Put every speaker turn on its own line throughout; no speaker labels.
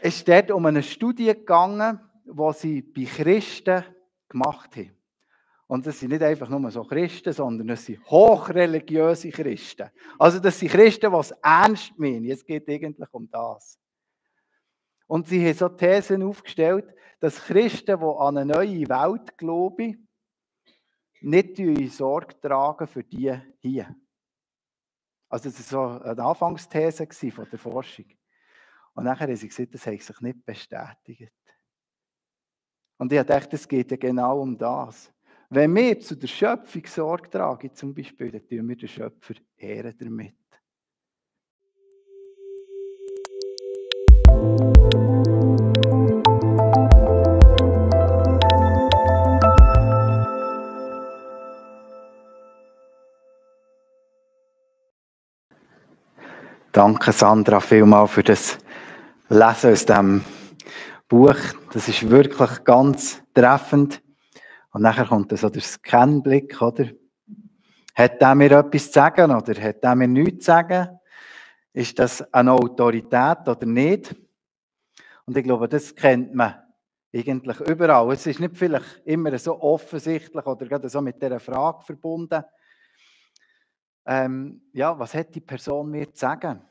Es ist dort um eine Studie gegangen, die sie bei Christen gemacht haben. Und das sind nicht einfach nur so Christen, sondern das sind hochreligiöse Christen. Also das sind Christen, die es ernst meinen. Es geht eigentlich um das. Und sie haben so Thesen aufgestellt, dass Christen, die an eine neue Welt glauben, nicht Sorge tragen für die hier. Also das war so eine Anfangsthese von der Forschung. Und nachher haben sie gesagt, das hat sich nicht bestätigt. Und ich dachte, es geht ja genau um das. Wenn wir zu der Schöpfung Sorge tragen, zum Beispiel, dann tun wir den Schöpfer ehren damit. Danke Sandra vielmals für das Lesen aus diesem Buch. Das ist wirklich ganz treffend. Und nachher kommt so der Scanblick, oder? Hat der mir etwas zu sagen oder hat der mir nichts zu sagen? Ist das eine Autorität oder nicht? Und ich glaube, das kennt man eigentlich überall. Es ist nicht vielleicht immer so offensichtlich oder gerade so mit dieser Frage verbunden. Ja, was hat die Person mir zu sagen?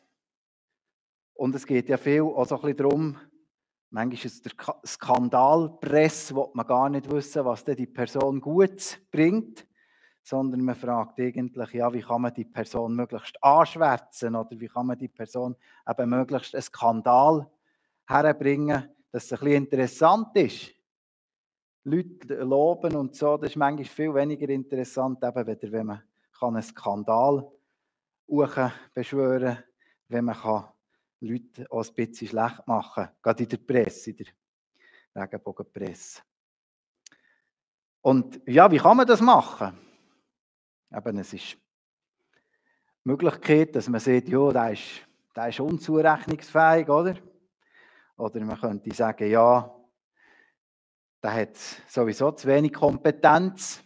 Und es geht ja viel auch so ein bisschen darum, manchmal ist es der Skandalpresse, wo man gar nicht wissen, was denn die Person Gutes bringt, sondern man fragt eigentlich, ja, wie kann man die Person möglichst anschwärzen oder wie kann man die Person eben möglichst einen Skandal herbringen, dass es ein bisschen interessant ist. Leute loben und so, das ist manchmal viel weniger interessant, eben, wenn man einen Skandal beschwören kann, wenn man Leute auch ein bisschen schlecht machen kann, gerade in der Presse, in der Regenbogenpresse. Und ja, wie kann man das machen? Eben, es ist die Möglichkeit, dass man sieht, ja, der ist unzurechnungsfähig, oder? Oder man könnte sagen, ja, der hat sowieso zu wenig Kompetenz.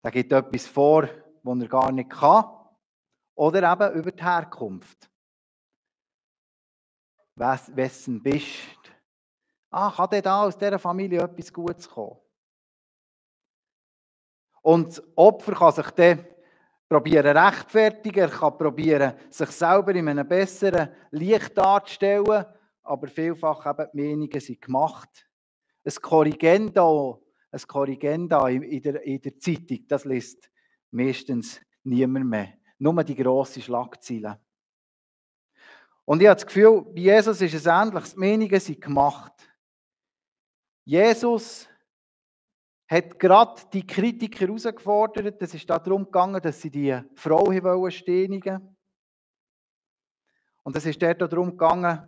Der gibt etwas vor, was er gar nicht kann. Oder eben über die Herkunft. Wessen bist du? Kann denn da aus dieser Familie etwas Gutes kommen? Und das Opfer kann sich dann rechtfertigen, er kann probieren, sich selber in einem besseren Licht darzustellen, aber vielfach eben die Meinungen sind gemacht. Ein Korrigenda in der Zeitung, das liest meistens niemand mehr. Nur die grossen Schlagzeilen. Und ich habe das Gefühl, bei Jesus ist es ähnlich, die Meinungen sind gemacht. Jesus hat gerade die Kritiker herausgefordert. Es ist darum gegangen, dass sie die Frau steinigen wollten. Und es ist dort darum gegangen,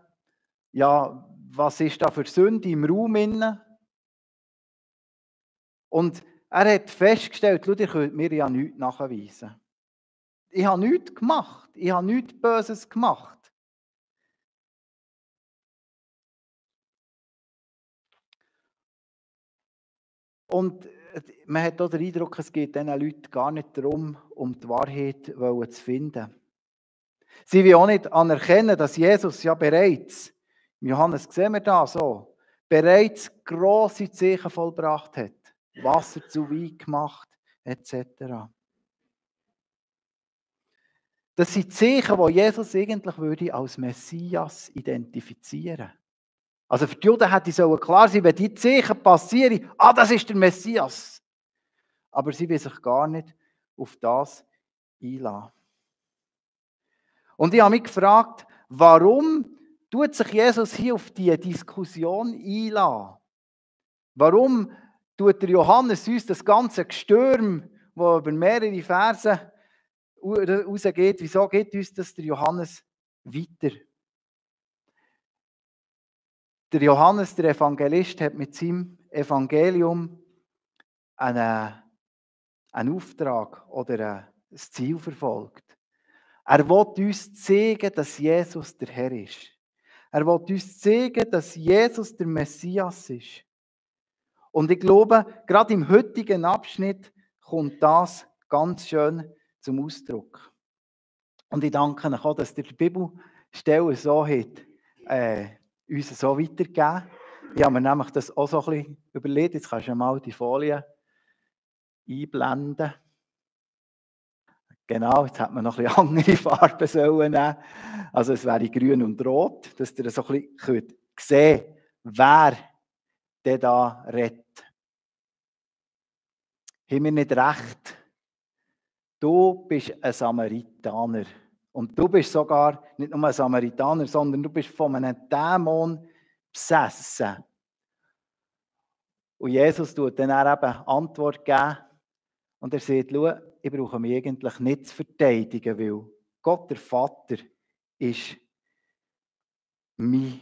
ja, was ist da für Sünde im Raum inne? Und er hat festgestellt, ihr könnt mir ja nichts nachweisen. Ich habe nichts gemacht. Ich habe nichts Böses gemacht. Und man hat auch den Eindruck, es geht diesen Leuten gar nicht darum, um die Wahrheit zu finden. Sie wollen auch nicht anerkennen, dass Jesus ja bereits, im Johannes sehen wir das so, bereits grosse Zeichen vollbracht hat. Wasser zu Wein gemacht, etc. Das sind Zeichen, die Jesus eigentlich würde als Messias identifizieren würde. Also für die Juden hätte es klar sein, wenn die Zeichen passieren, das ist der Messias. Aber sie will sich gar nicht auf das einlassen. Und ich habe mich gefragt, warum tut sich Jesus hier auf diese Diskussion einlassen? Warum tut der Johannes uns das ganze Gestürm, das über mehrere Verse rausgeht, wieso geht uns das der Johannes weiter? Der Johannes, der Evangelist, hat mit seinem Evangelium einen Auftrag oder ein Ziel verfolgt. Er will uns zeigen, dass Jesus der Herr ist. Er will uns zeigen, dass Jesus der Messias ist. Und ich glaube, gerade im heutigen Abschnitt kommt das ganz schön zum Ausdruck. Und ich danke euch auch, dass ihr die Bibelstelle so habt uns so weitergeben. Ich habe mir nämlich das auch so ein bisschen überlegt. Jetzt kannst du mal die Folie einblenden. Genau, jetzt hat man noch ein bisschen andere Farben sollen nehmen. Also es wäre grün und rot, dass ihr so ein bisschen sehen könnt, wer der da redet. Haben wir nicht recht? Du bist ein Samaritaner. Und du bist sogar nicht nur ein Samaritaner, sondern du bist von einem Dämon besessen. Und Jesus tut dann eben Antwort geben. Und er sagt, schau, ich brauche mich eigentlich nicht zu verteidigen, weil Gott, der Vater, ist mein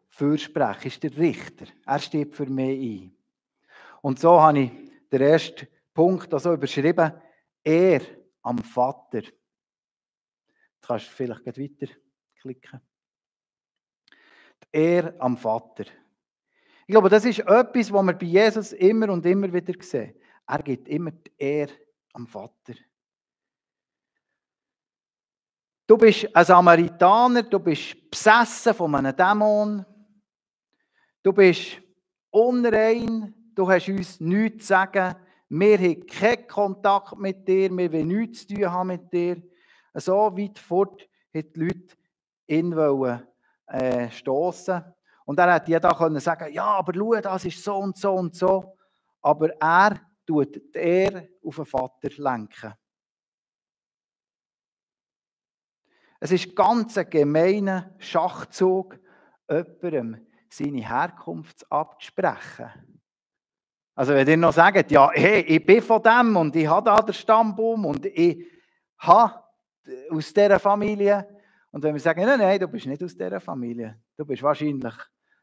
Fürsprecher, ist der Richter. Er steht für mich ein. Und so habe ich den ersten Punkt also überschrieben, er am Vater. Jetzt kannst du vielleicht gleich weiterklicken. Er am Vater. Ich glaube, das ist etwas, was wir bei Jesus immer und immer wieder sehen. Er gibt immer die Ehre am Vater. Du bist ein Samaritaner, du bist besessen von einem Dämon. Du bist unrein, du hast uns nichts zu sagen. Wir haben keinen Kontakt mit dir, wir wollen nichts zu tun haben mit dir. So weit fort wollten die Leute ihn stossen. Und er hätte ja da sagen, ja, aber schau, das ist so und so und so. Aber er tut die Ehre auf den Vater lenken. Es ist ganz ein gemeiner Schachzug, jemandem seine Herkunft abzusprechen. Also wenn ihr noch sagt, ja, hey, ich bin von dem und ich habe da den Stammbaum und ich habe aus dieser Familie. Und wenn wir sagen, nein, du bist nicht aus dieser Familie, du bist wahrscheinlich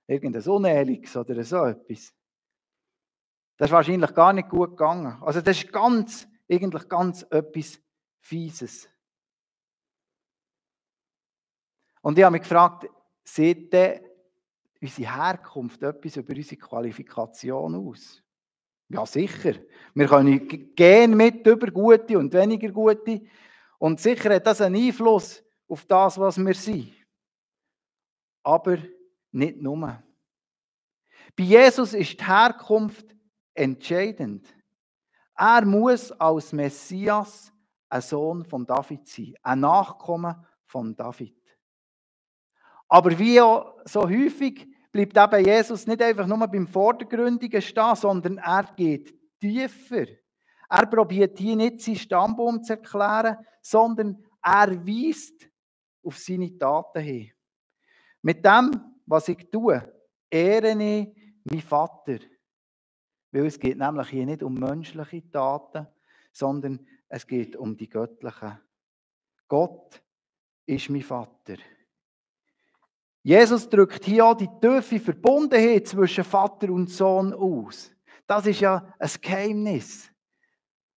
irgendein Uneheliges oder so etwas. Das ist wahrscheinlich gar nicht gut gegangen. Also das ist eigentlich ganz etwas Fieses. Und ich habe mich gefragt, sieht denn unsere Herkunft etwas über unsere Qualifikation aus? Ja, sicher. Wir können gehen mit über gute und weniger gute. Und sicher hat das einen Einfluss auf das, was wir sind. Aber nicht nur. Bei Jesus ist die Herkunft entscheidend. Er muss als Messias ein Sohn von David sein, ein Nachkommen von David. Aber wie auch so häufig bleibt eben Jesus nicht einfach nur beim Vordergründigen stehen, sondern er geht tiefer. Er probiert hier nicht seinen Stammbaum zu erklären, sondern er weist auf seine Taten hin. Mit dem, was ich tue, ehre ich meinen Vater. Weil es geht nämlich hier nicht um menschliche Taten, sondern es geht um die göttlichen. Gott ist mein Vater. Jesus drückt hier auch die tiefe Verbundenheit zwischen Vater und Sohn aus. Das ist ja ein Geheimnis,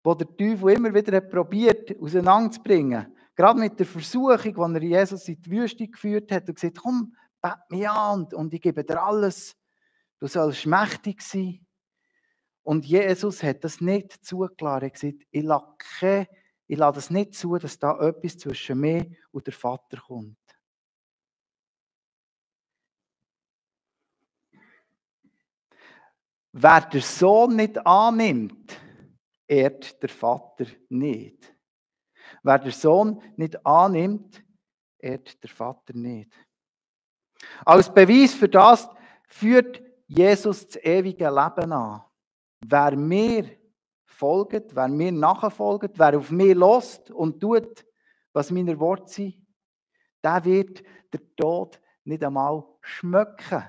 das der Teufel immer wieder probiert auseinanderzubringen. Gerade mit der Versuchung, die er Jesus in die Wüste geführt hat und gesagt, komm, bet mich an und ich gebe dir alles. Du sollst mächtig sein. Und Jesus hat das nicht zugelassen. Er hat gesagt, ich lasse es nicht zu, dass da etwas zwischen mir und der Vater kommt. Wer der Sohn nicht annimmt, ehrt der Vater nicht. Wer der Sohn nicht annimmt, ehrt der Vater nicht. Als Beweis für das führt Jesus das ewige Leben an. Wer mir folgt, wer mir nachfolgt, wer auf mich lässt und tut, was meine Worte sind, der wird der Tod nicht einmal schmecken.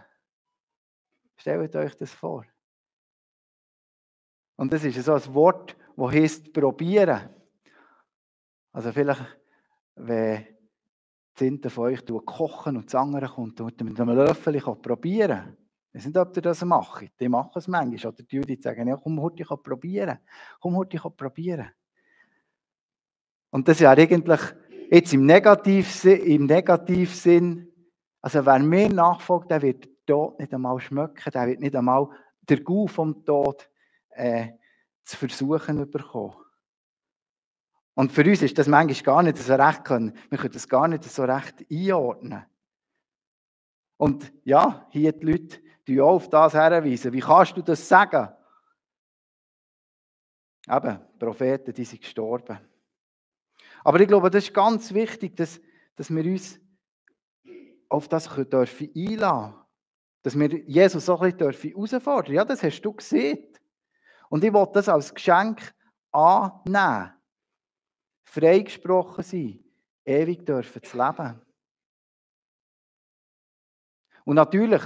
Stellt euch das vor. Und das ist so ein Wort, das heisst probieren. Also vielleicht, wenn das eine von euch kochen und das andere kommt, mit einem Löffel probieren. Ich weiß nicht, ob ihr das macht. Die machen es manchmal. Oder die Judith sagen, ja, komm, heute probieren. Komm, heute probieren. Und das ist ja eigentlich jetzt im Negativsinn, also wer mir nachfolgt, der wird den Tod nicht einmal schmecken, der wird nicht einmal den Gau vom Tod zu versuchen bekommen. Und für uns ist das manchmal gar nicht so recht, wir können das gar nicht so recht einordnen. Und ja, hier die Leute die auch auf das hinweisen. Wie kannst du das sagen? Eben, die Propheten, die sind gestorben. Aber ich glaube, das ist ganz wichtig, dass wir uns auf das einlassen dürfen. Dass wir Jesus auch ein bisschen herausfordern dürfen. Ja, das hast du gesehen. Und ich will das als Geschenk annehmen. Freigesprochen sein. Ewig dürfen zu leben. Und natürlich,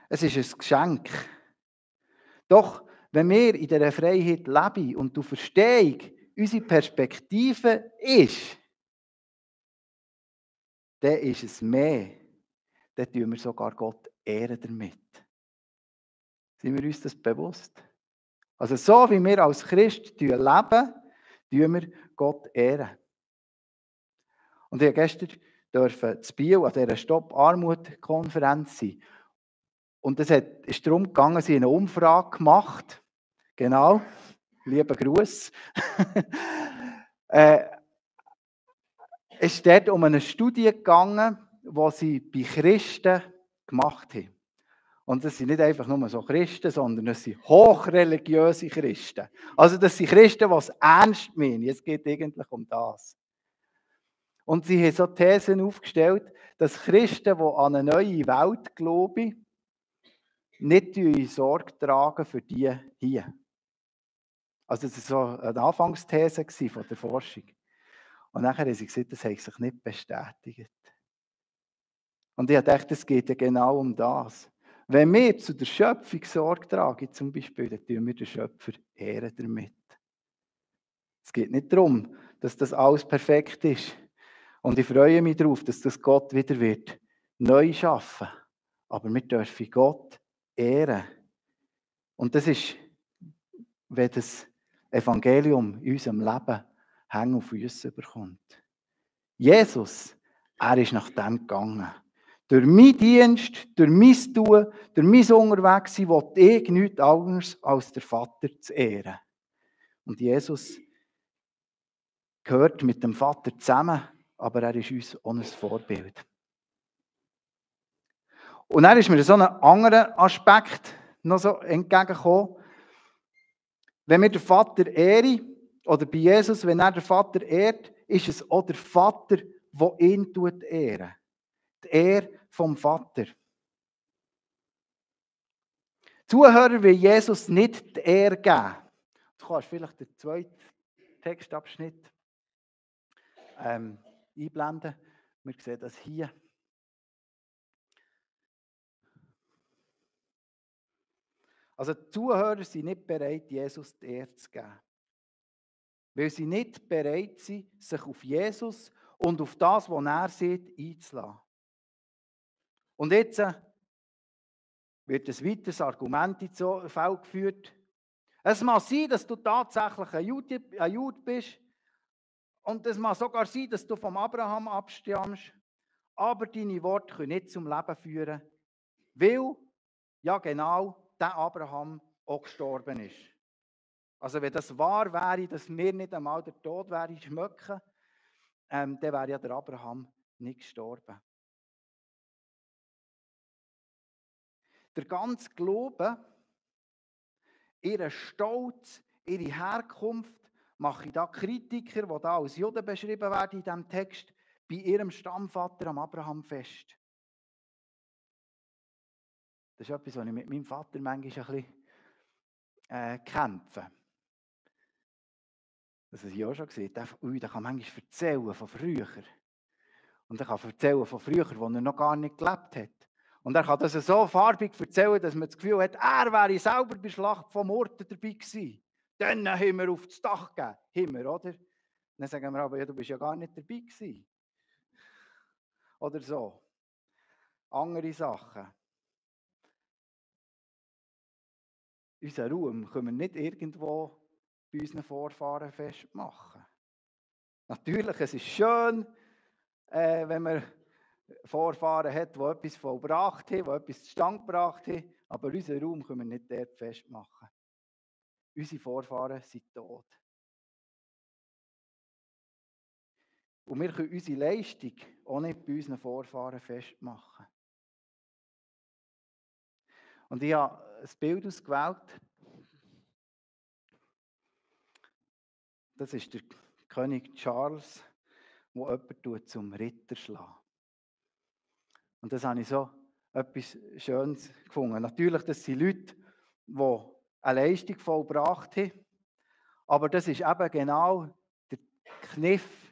es ist ein Geschenk. Doch, wenn wir in dieser Freiheit leben und du Verstehung unsere Perspektive ist, dann ist es mehr. Dann tun wir sogar Gott ehren damit. Sind wir uns das bewusst? Also so wie wir als Christ leben, tun wir Gott ehren. Und ich durfte gestern in Biel an dieser Stopp-Armut-Konferenz sein. Und es ist darum gegangen, sie eine Umfrage gemacht. Genau, lieber Gruß. Es ist dort um eine Studie gegangen, die sie bei Christen gemacht haben. Und das sind nicht einfach nur so Christen, sondern das sind hochreligiöse Christen. Also das sind Christen, die es ernst meinen. Es geht eigentlich um das. Und sie haben so Thesen aufgestellt, dass Christen, die an eine neue Welt glauben, nicht Sorge tragen für die hier. Also das war so eine Anfangsthese von der Forschung. Und nachher haben sie gesagt, das hat sich nicht bestätigt. Und ich dachte, es geht ja genau um das. Wenn wir zu der Schöpfung Sorge tragen, zum Beispiel, dann tun wir den Schöpfer ehren damit. Es geht nicht darum, dass das alles perfekt ist. Und ich freue mich darauf, dass das Gott wieder wird neu schaffen. Aber wir dürfen Gott ehren. Und das ist, wenn das Evangelium in unserem Leben Hänge auf Füße bekommt. Jesus, er ist nach dem gegangen. Durch meinen Dienst, durch mein Tun, durch mein Unterwegssein, will ich nichts anderes als der Vater zu ehren. Und Jesus gehört mit dem Vater zusammen, aber er ist uns auch ein Vorbild. Und dann ist mir so ein anderer Aspekt noch so entgegengekommen. Wenn wir den Vater ehren, oder bei Jesus, wenn er den Vater ehrt, ist es auch der Vater, der ihn ehrt. Die Ehre vom Vater. Zuhörer will Jesus nicht die Ehre geben. Du kannst vielleicht den zweiten Textabschnitt einblenden. Wir sehen das hier. Also die Zuhörer sind nicht bereit, Jesus die Ehre zu geben. Weil sie nicht bereit sind, sich auf Jesus und auf das, was er sieht, einzulassen. Und jetzt wird ein weiteres Argument ins Feld geführt. Es mag sein, dass du tatsächlich ein Jude bist. Und es mag sogar sein, dass du vom Abraham abstammst. Aber deine Worte können nicht zum Leben führen. Weil, ja genau, der Abraham auch gestorben ist. Also wenn das wahr wäre, dass mir nicht einmal der Tod wäre schmecken, dann wäre ja der Abraham nicht gestorben. Der ganze Glaube, ihren Stolz, ihre Herkunft, mache ich da Kritiker, die da als Juden beschrieben werden in diesem Text, bei ihrem Stammvater am Abraham fest. Das ist etwas, was ich mit meinem Vater manchmal ein bisschen kämpfe. Das habe ich auch schon gesehen. Der kann manchmal erzählen von früher. Und er kann erzählen von früher, wo er noch gar nicht gelebt hat. Und er kann das so farbig erzählen, dass man das Gefühl hat, er wäre selber bei der Schlacht vom Orten dabei gewesen. Dann haben wir auf das Dach gegeben. Haben wir, oder? Dann sagen wir aber, ja, du bist ja gar nicht dabei gewesen. Oder so. Andere Sachen. Unseren Ruhm können wir nicht irgendwo bei unseren Vorfahren festmachen. Natürlich, es ist schön, wenn man Vorfahren hat, die etwas vollbracht haben, die etwas zustande gebracht haben, aber unseren Raum können wir nicht dort festmachen. Unsere Vorfahren sind tot. Und wir können unsere Leistung auch nicht bei unseren Vorfahren festmachen. Und ich habe ein Bild ausgewählt. Das ist der König Charles, der jemanden zum Ritter schlägt. Und das habe ich so etwas Schönes gefunden. Natürlich, das sind Leute, die eine Leistung vollbracht haben. Aber das ist eben genau der Kniff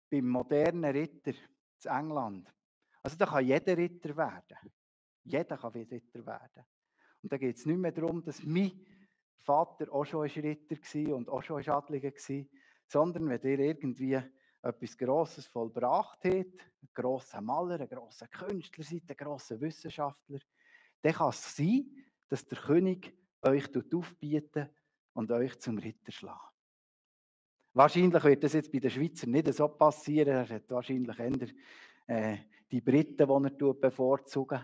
beim modernen Ritter in England. Also da kann jeder Ritter werden. Jeder kann Ritter werden. Und da geht es nicht mehr darum, dass mein Vater auch schon ein Ritter war und auch schon ein Adliger war, sondern wenn ihr irgendwie etwas Grosses vollbracht habt, ein grosser Maler, ein grosser Künstler seid, ein grosser Wissenschaftler, dann kann es sein, dass der König euch aufbietet und euch zum Ritter schlägt. Wahrscheinlich wird das jetzt bei den Schweizern nicht so passieren. Er hat wahrscheinlich eher die Briten, die er bevorzugen.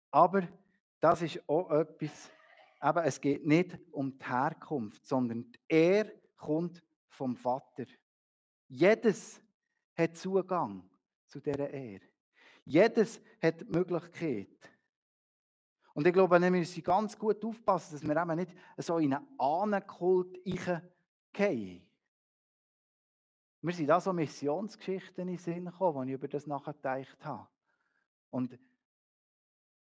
Aber das ist auch etwas, eben, es geht nicht um die Herkunft, sondern er kommt vom Vater. Jedes hat Zugang zu dieser Ehre. Jedes hat die Möglichkeit. Und ich glaube, wir müssen ganz gut aufpassen, dass wir eben nicht so in einen Ahnenkult hineingehen. Mir sind da so Missionsgeschichten in den Sinn gekommen, als ich über das nachgedacht habe. Und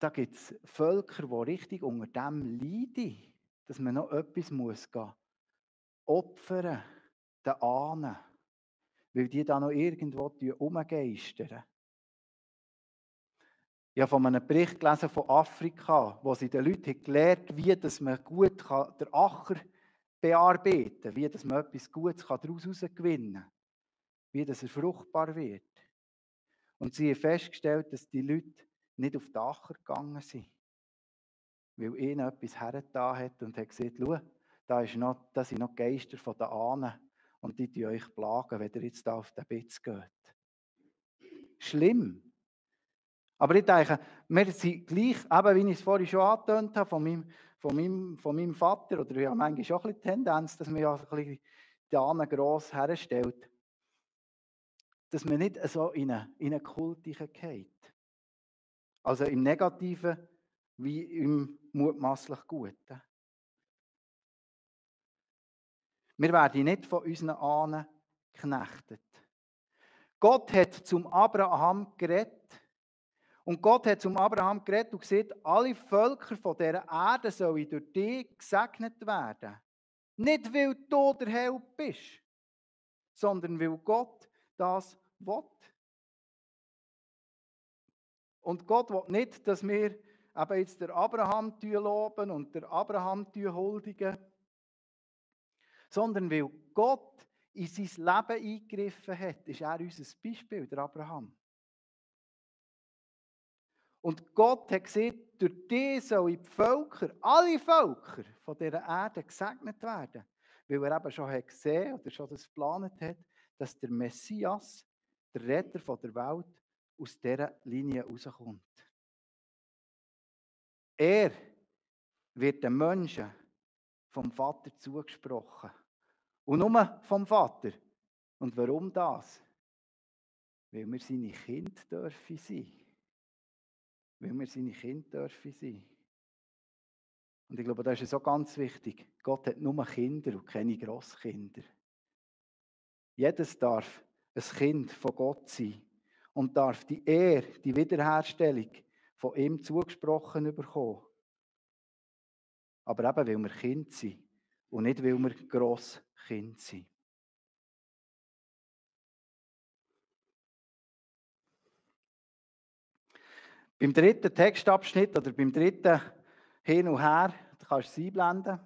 da gibt es Völker, die richtig unter dem leiden, dass man noch etwas muss opfern, den Ahnen, weil die da noch irgendwo rumgeistern. Ich habe von einem Bericht gelesen von Afrika, wo sie den Leuten gelernt haben, wie dass man gut den Acker bearbeiten kann, wie dass man etwas Gutes daraus herausgewinnen kann, wie dass er fruchtbar wird. Und sie haben festgestellt, dass die Leute nicht auf den Acker gegangen sind, weil ihnen etwas hergetan hat und hat gesagt, schau, da sind noch Geister von den Ahnen und die plagen euch plagen, wenn ihr jetzt da auf den Bitz geht. Schlimm. Aber ich denke, wir sind gleich, eben wie ich es vorhin schon angetönt habe, von meinem Vater, oder ja manchmal auch ein bisschen die Tendenz, dass man ja ein bisschen die Ahnen gross herstellt, dass man nicht so in einen Kult geht. Also im Negativen wie im mutmaßlich Guten. Wir werden nicht von unseren Ahnen geknechtet. Gott hat zum Abraham geredet. Und Gott hat zum Abraham geredet und gesagt, alle Völker von dieser Erde sollen durch dich gesegnet werden. Nicht, weil du der Held bist, sondern weil Gott das will. Und Gott will nicht, dass wir eben jetzt der Abraham loben und der Abraham huldigen, sondern weil Gott in sein Leben eingegriffen hat, ist er unser Beispiel, der Abraham. Und Gott hat gesagt, durch dich sollen die Völker, alle Völker von dieser Erde gesegnet werden. Weil er eben schon hat gesehen oder schon das geplant hat, dass der Messias, der Retter von der Welt, aus dieser Linie rauskommt. Er wird den Menschen vom Vater zugesprochen. Und nur vom Vater. Und warum das? Weil wir seine Kinder dürfen sein. Weil wir seine Kinder dürfen sein. Und ich glaube, das ist so ganz wichtig. Gott hat nur Kinder und keine Grosskinder. Jedes darf ein Kind von Gott sein und darf die Ehre, die Wiederherstellung von ihm zugesprochen bekommen. Aber eben, weil wir Kind sind und nicht, weil wir Grosskind sind. Beim dritten Textabschnitt oder beim dritten Hin und Her, da kannst du es einblenden.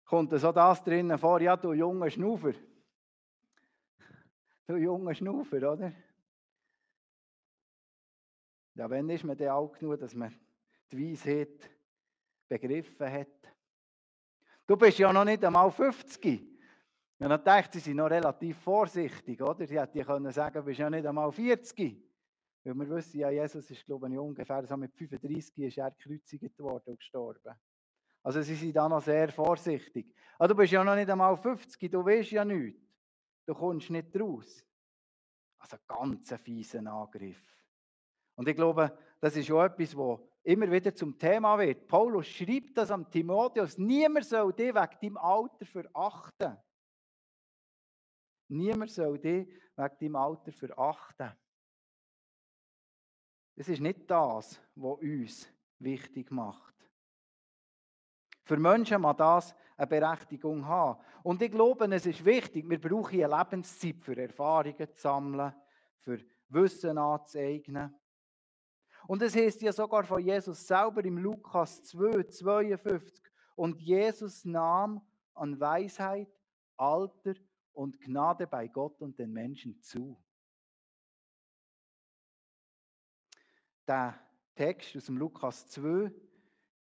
Kommt so das drinnen vor, ja, du junger Schnaufer. Du junger Schnaufer, oder? Ja, wann ist man denn alt genug, dass man die Weisheit begriffen hat? Du bist ja noch nicht einmal 50. Und dann dachte sie sind noch relativ vorsichtig, oder? Sie hätte können sagen, du bist ja nicht einmal 40. Weil wir wissen ja, Jesus ist, glaube ich, ungefähr so mit 35 ist er gekreuzigt worden und gestorben. Also sie sind da noch sehr vorsichtig. Aber du bist ja noch nicht einmal 50, du weißt ja nichts. Du kommst nicht raus. Also ganz ein fieser Angriff. Und ich glaube, das ist auch etwas, was immer wieder zum Thema wird. Paulus schreibt das am Timotheus, niemand soll dich wegen deinem Alter verachten. Niemand soll dich wegen deinem Alter verachten. Es ist nicht das, was uns wichtig macht. Für Menschen mag das eine Berechtigung haben. Und ich glaube, es ist wichtig, wir brauchen eine Lebenszeit für Erfahrungen zu sammeln, für Wissen anzueignen. Und es heißt ja sogar von Jesus selber im Lukas 2,52. Und Jesus nahm an Weisheit, Alter und Gnade bei Gott und den Menschen zu. Der Text aus dem Lukas 2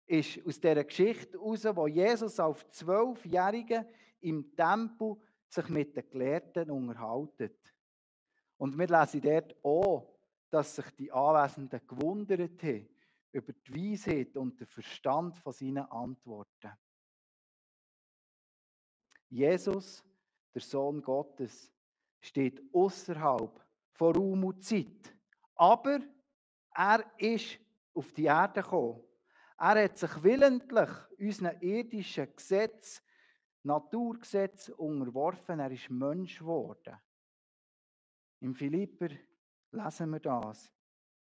ist aus dieser Geschichte heraus, wo Jesus auf 12-Jährigen im Tempel sich mit den Gelehrten unterhaltet. Und wir lesen dort auch, dass sich die Anwesenden gewundert haben über die Weisheit und den Verstand von seinen Antworten. Jesus, der Sohn Gottes, steht außerhalb von Raum und Zeit. Aber er ist auf die Erde gekommen. Er hat sich willentlich unseren irdischen Gesetzen, Naturgesetzen unterworfen. Er ist Mensch geworden. Im Philipper lesen wir das.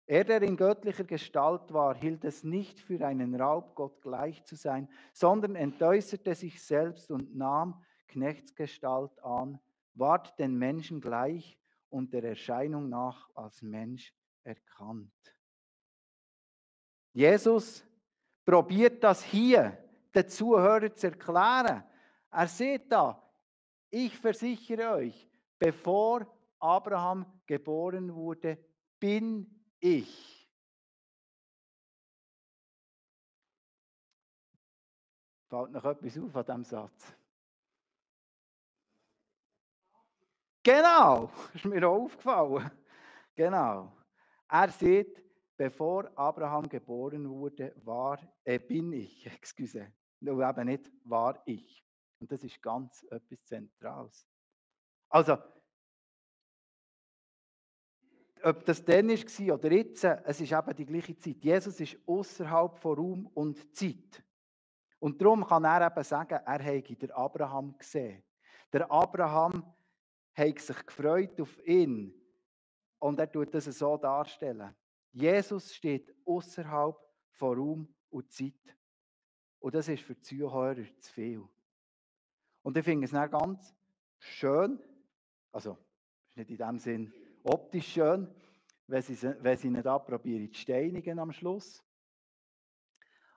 Er, der in göttlicher Gestalt war, hielt es nicht für einen Raub, Gott gleich zu sein, sondern entäußerte sich selbst und nahm Knechtsgestalt an, ward den Menschen gleich und der Erscheinung nach als Mensch erkannt. Jesus probiert das hier den Zuhörern zu erklären. Er sieht da, ich versichere euch, bevor Abraham geboren wurde, bin ich. Fällt noch etwas auf an diesem Satz? Genau, ist mir auch aufgefallen. Genau. Er sieht, bevor Abraham geboren wurde, bin ich. Excuse. Nur eben nicht war ich. Und das ist ganz etwas Zentrales. Also, ob das dann war oder jetzt, es ist eben die gleiche Zeit. Jesus ist außerhalb von Raum und Zeit. Und darum kann er eben sagen, er habe den Abraham gesehen. Der Abraham hat sich gefreut auf ihn. Und er tut das so darstellen. Jesus steht außerhalb von Raum und Zeit. Und das ist für die Zuhörer zu viel. Und ich finde es dann ganz schön, also ist nicht in dem Sinn optisch schön, wenn sie ihn da probieren zu steinigen am Schluss.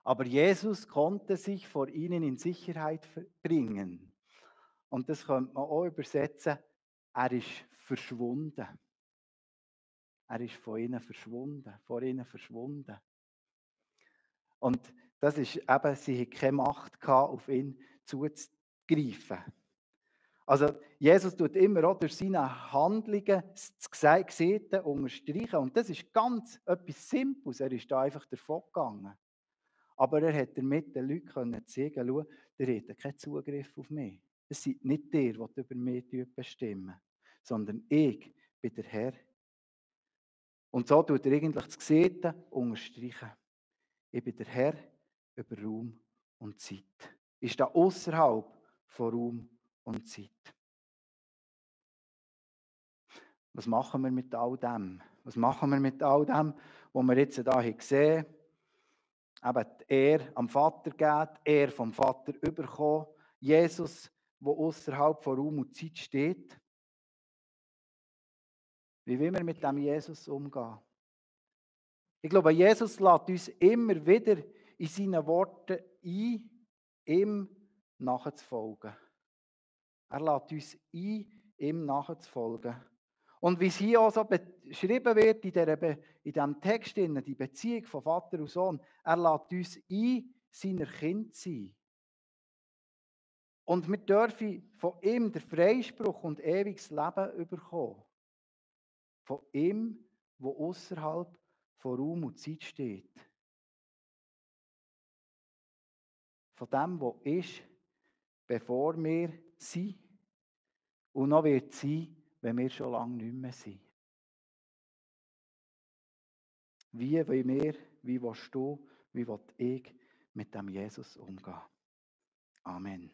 Aber Jesus konnte sich vor ihnen in Sicherheit bringen. Und das könnte man auch übersetzen, er ist verschwunden. Er ist von ihnen verschwunden, vor ihnen verschwunden. Und das ist eben, sie hatten keine Macht gehabt, auf ihn zuzugreifen. Also Jesus tut immer auch durch seine Handlungen das Gesehene unterstreichen. Und das ist ganz etwas Simples. Er ist da einfach davon gegangen. Aber er hat damit den Leuten zeigen, schau, ihr habt keinen Zugriff auf mich. Es sind nicht die über mich bestimmen, sondern ich bin der Herr. Und so tut er eigentlich das Gesehene unterstreichen. Ich bin der Herr über Raum und Zeit. Ist da außerhalb von Raum und Zeit. Was machen wir mit all dem? Was machen wir mit all dem, was wir jetzt hier gesehen haben? Eben die Ehre am Vater geht, die Ehre vom Vater überkommen, Jesus, der außerhalb von Raum und Zeit steht. Wie will wir mit dem Jesus umgehen? Ich glaube, Jesus lädt uns immer wieder in seinen Worten ein, ihm nachzufolgen. Er lädt uns ein, ihm nachzufolgen. Und wie es hier auch so beschrieben wird in diesem Text, die Beziehung von Vater und Sohn, er lädt uns ein, seiner Kind zu sein. Und wir dürfen von ihm den Freispruch und ewiges Leben bekommen. Von ihm, der außerhalb von Raum und Zeit steht. Von dem, was ist, bevor wir sind. Und noch wird sein, wenn wir schon lange nicht mehr sind. Wie wollen wir, wie willst du, wie will ich mit dem Jesus umgehen? Amen.